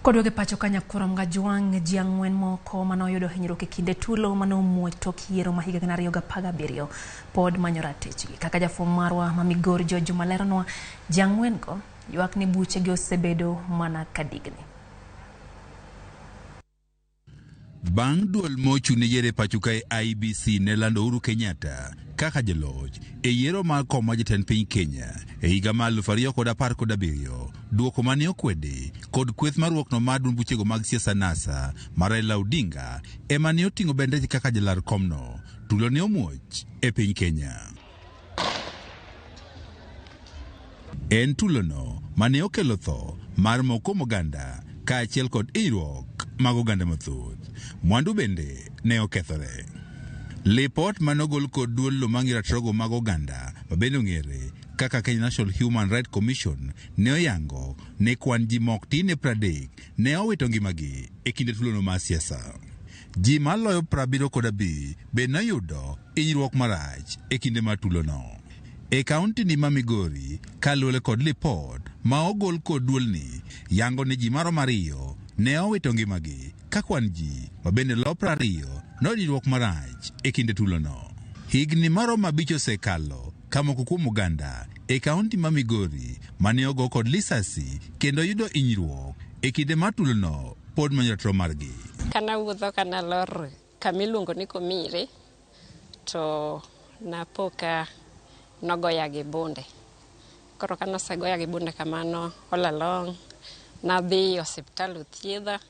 Koduogo e pacho ka Nyakurom Gajwang', ji 4 moko mane oyudo hinyruok e kinde tulo mane omuoch tok yiero ma higa 2017 pod manyo ratichgi. Kaka jafwambo marwa ma Migori George Juma leronwa, ji 4 go ywak ni buchegi osebedo mana ka digni. Bang' duol mochung' ne yiero e pacho kae IEBC ne lando Uhuru Kenyatta kaka jaloch e yiero mar kom mar jatend piny Kenya e higa mar 2017, duoko mane okwedi kod kweth mar ruokno mar duond buchego mag siasa NASA mar Raila Odinga ema ne oting'o bendeche kaka jalar komno. Tulo ne omuoch e piny Kenya. En tulono mane okelo tho mar moko kuom oganda kaachiel kod hinyruok mag oganda mathoth. Mwandu bende ne okethore. Lipot mane ogol kod duol lo mang'iyo ratirogo mag oganda ma bende ong'ere kaka Kenya National Human Rights Commission ne oyango ni kwan ji mok tin ne 30 ne owito ngimagi e kinde tulono mar siasa. Ji maloyo 75 be noyudo hinyruok marach e kinde mar tulono. E kaunti ni ma Migori, kaluwore kod lipot ma ogol kod duolni, yango ni ji maromo 2 ne owito ngimagi ka kwan ji ma bende lo 20 noyudo hinyruok marach e kinde tulono. Higni maromo 5 osekalo ka moko kuom oganda e kaunti ma Migori mane ogo kod lisasi kendo yudo hinyruok e kinde mar tulono pod manyo ratiro margi. Kana wuotho kana lor kama iluongo ni Komire to napo ka nogoya gi bunde. Koro ka nosegoya gi bunde kamano all along nadhi e osiptal othiedha,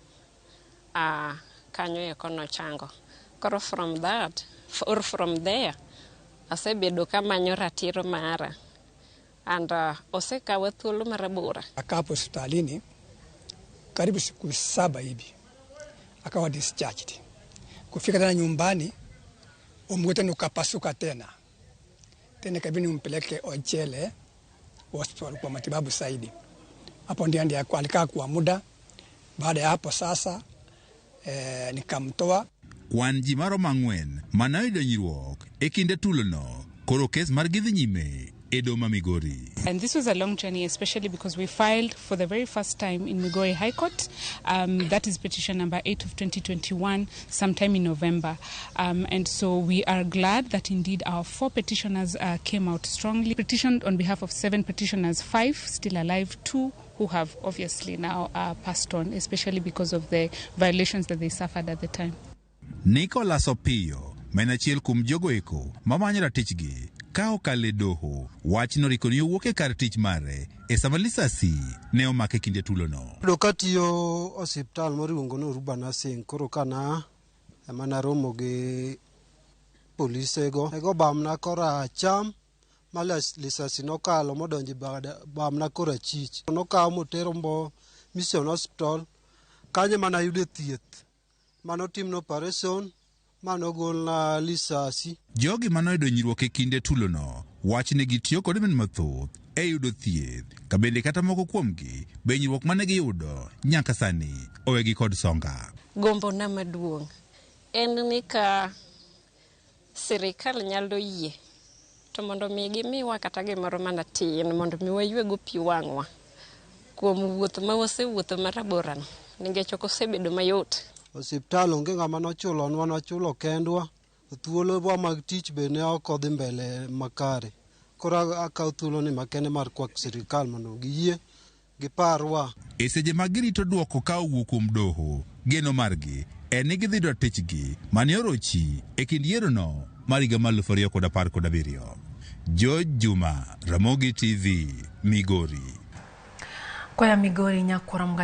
kanyo eko nochango. Koro from that or from there asebedo kamanyo ratiro mara and osekawa thuolo marabora. Akaa hapo hospitalini karibu siku 7 hivi akawa discharged. Kufika tena nyumbani mguu tena ukapasuka tena. Tena ikabidi nimpeleke Ojele hospital kwa matibabu zaidi. Hapo ndiye ndiye alikaa kwa muda. Baada ya hapo sasa nikamtoa. Kwan ji maromo 4 mane oyudo hinyruok e kinde tulono koro kes margi dhi nyime e doho ma Migori. And this was a long journey, especially because we filed for the very first time in Migori High Court. That is petition number 8 of 2021, sometime in November. And so we are glad that indeed our 4 petitioners came out strongly. Petitioned on behalf of 7 petitioners, 5 still alive, 2 who have obviously now passed on, especially because of the violations that they suffered at the time. Nicholas Opiyo, ma en achiel kuom jogo eko mamanyo ratichgi ka okalo e doho, wachno riko ni owuok e kar tich mare e sama lisasi ne omake kinde tulono. Yudo katiyo osiptal moro iluongo ni Oruba Nursing, koro kana ema naromo gi polisego. Nego bamna kora acham ma lisasi nokalo modonjo e bamna kora achich. Nokaw motero Mbo Mission Hospital, kanyo ema nayude thieth. Manotimna operation, manogolna lisasi. Jogi manoyudo hinyruok e kinde tulono wach ni gitiyo kod omenda mathoth e yudo thieth, ka bende kata moko kuomgi be hinyruok mane giyudo nyaka sani owegi kod songa. Gombona maduong' en ni ka sirikal nyalo yie to mondo mi gimiwa kata gimoro mana tin mondo mi waywego pi wang'wa kuom wuoth ma wasewuotho maraborano, nikech ok osebedo mayot. Osiptal onge ng'ama nochulonwa, nochulo kendwa. Thuolowa mag tich be ne ok odhi mbele makare. Koro akawo thuoloni makende mar kwak sirikal mondo giyie giparwa. E seche ma girito dwoko ka owuok kuom doho, geno margi en ni gidhi yudo ratichgi mane orochi e kind yierono mar higa mar 2017. George Juma, Ramogi TV, Migori. Koya Migori Nyakurom.